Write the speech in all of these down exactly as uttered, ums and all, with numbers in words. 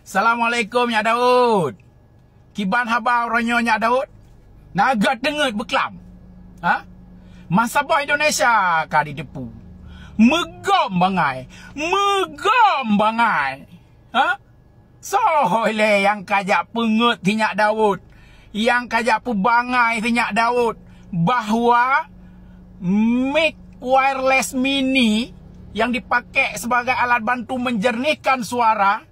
Assalamualaikum, Nyak Daud. Kiban haba uroe nyoe, Nyak Daud? Na gét teungeut beuklam. Ha? Masa boh Indonesia ka jiteupeue. Meugom bangai. Meugom bangai. Ha? Soe ilée nyang ka jak peungeut si Nyak Daud, nyang ka jak peubangai si Nyak Daud bahwa mic wireless mini yang dipakai sebagai alat bantu menjernihkan suara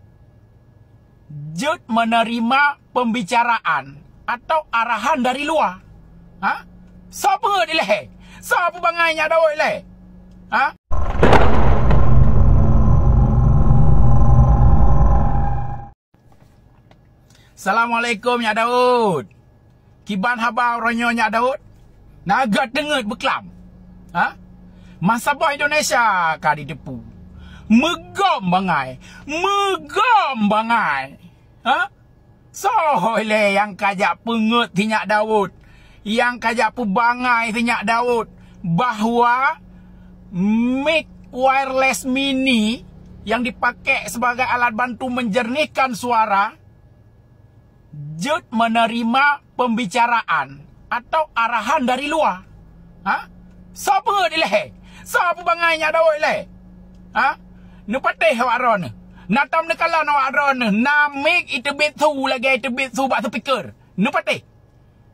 jeuet menerima pembicaraan atau arahan dari luar? Ha? Soe peungeut ilée? Soe peubangai Nyak Daud ilée? Ha? Assalamualaikum, Nyak Daud. Kiban haba uroe nyoe, Nyak Daud? Na gét teungeut beuklam. Ha? Masa boh Indonesia ka jiteupeue. Meugom bangai. Meugom bangai. Ha? Soe ilée nyang ka jak peungeut si Nyak Daud, nyang ka jak peubangai si Nyak Daud bahwa mic wireless mini yang dipakai sebagai alat bantu menjernihkan suara jeuet menerima pembicaraan atau arahan dari luar? Ha? Soe peungeut ilée? Soe peubangai Nyak Daud ilée? Ha? Neupatéh awak droeneuh. Na tom neukalon awak droeneuh. Na mic iteubiet su lagée iteubiet su bak speaker. Neupatéh.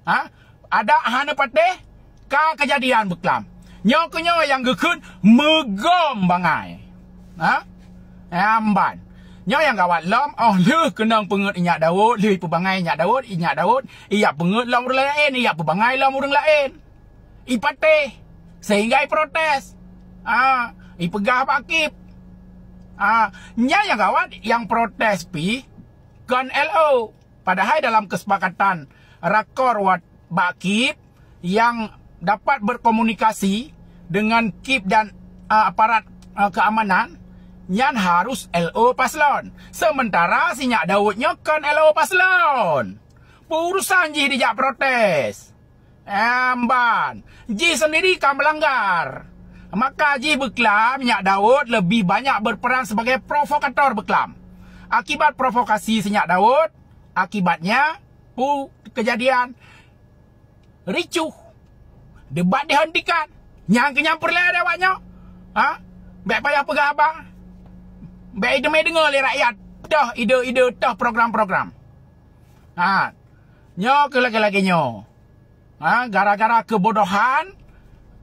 Ha? Adak hana patéh, ka keujadian beuklam. Nyoe keuh nyoe nyang geukheun meugom bangai. Ha? Nyang ban. Nyoe nyang gawat lom, óh lheueh keunong peungeut Inyak Daud, lheueh peubangai Inyak Daud, Inyak Daud, ijak peungeut lom ureuëng laén, ijak peubangai lom ureuëng laén. Ipatéh, sehingga iprotes. Ha, ipeugah bak kip. Ha, nyan nyang gawat, nyang protes pih kon L O. Padahai dalam kesepakatan rakor wat-, bak kip yang dapat berkomunikasi dengan kip dan, ah, aparat, ah, keamanan, nyan harus L O paslon. Sementara si Nyak Daud nyoe kon L O paslon. Peurusan jih dijak protes. Emban, jih sendiri ka melanggar. Maka jih beuklam Nyak Daud lebih banyak berperan sebagai provokator beuklam. Akibat provokasi si Nyak Daud, akibatnya pu kejadian ricuh. Debat dihentikan. Nyang kenyang peureulée deh awak nyoe. Ha? Bék payah peugah haba. Bék ideungoe lé rakyat. Toh ide-ide, toh program-program. Ha. Nyoe keuh lagée-lagée nyoe. Ha, gara-gara kebodohan,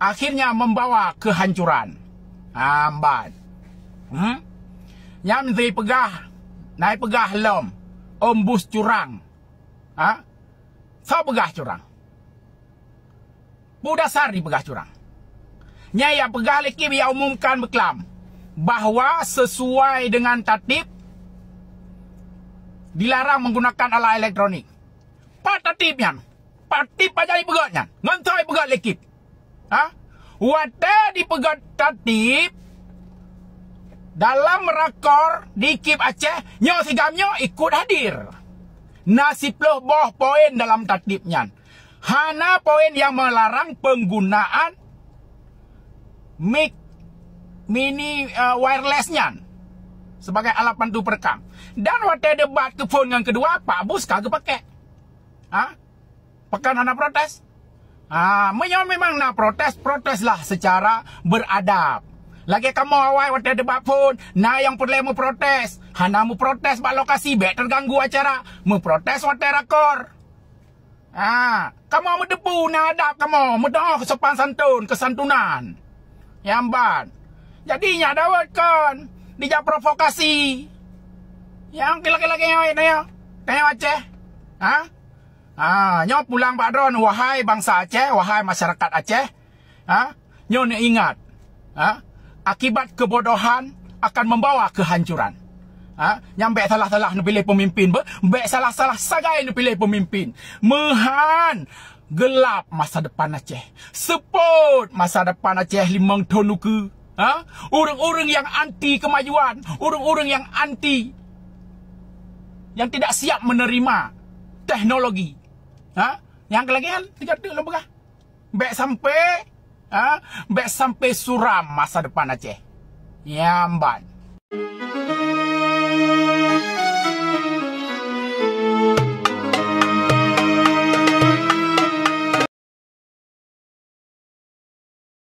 akhirnya membawa kehancuran. Ha, mban. Hmm? Nyan si peugah, nai peugah lom, ombus curang. Ha? Soe peugah curang? Peue dasar jipeugah curang? Nyan nyang peugah lé kip nyang umumkan beuklam bahwa sesuai dengan tatib dilarang menggunakan alat elektronik. Pat tatib nyan? Pat tatib pajan jipeugét nyan? Ngon soe jipeugét lé kip? Ha? Watée jipeugét tatib dalam rakor di kip Aceh, nyoe sigam nyoe ikut hadir. Na siplôh boh poin dalam tatib nyan. Hana poin nyang melarang penggunaan mic mini, eh, wireless nyan sebagai alat bantu perekam. Dan watée debat keu phon nyang keudua, Pak Bus ka geupakai. Ha? Pakon hana protes? Ha, meunyoe memang na protes, proteslah secara beradab. Lagée kamoe awai watée debat phon, na nyang peureulée meuprotes. Hana meuprotes bak lokasi, bék teuganggu acara. Meuprotes watée rakor. Ha, kamoe meuteupeue na adab kamoe, meudoh sopan santun, keusantunan. Nyang ban. Jadi, Nyak Daud kon dijak provokasi. Nyang kira-kira lagée nyoe, nyoe, nyoe Aceh. Ha? Ha, nyoe pulang bak droeneuh, wahai bansa Aceh, wahai masyarakat Aceh. Ha? Nyoe neuingat. Ha? Akibat kebodohan akan membawa kehancuran. Ha? Nyang bék salah-salah neupiléh peumimpin, be-, bék salah-salah sagai neupiléh peumimpin. Meuhan gelap masa depan Aceh. Seupôt masa depan Aceh limong thon ukeue. Ha? Ureuëng-ureuëng nyang anti kemajuan, ureuëng-ureuëng nyang anti, yang tidak siap menerima teknologi. Ha? Nyang keulagian tiga tu lôn peugah. Bék sampai, ha? Bék sampai suram masa depan Aceh. Nyang ban.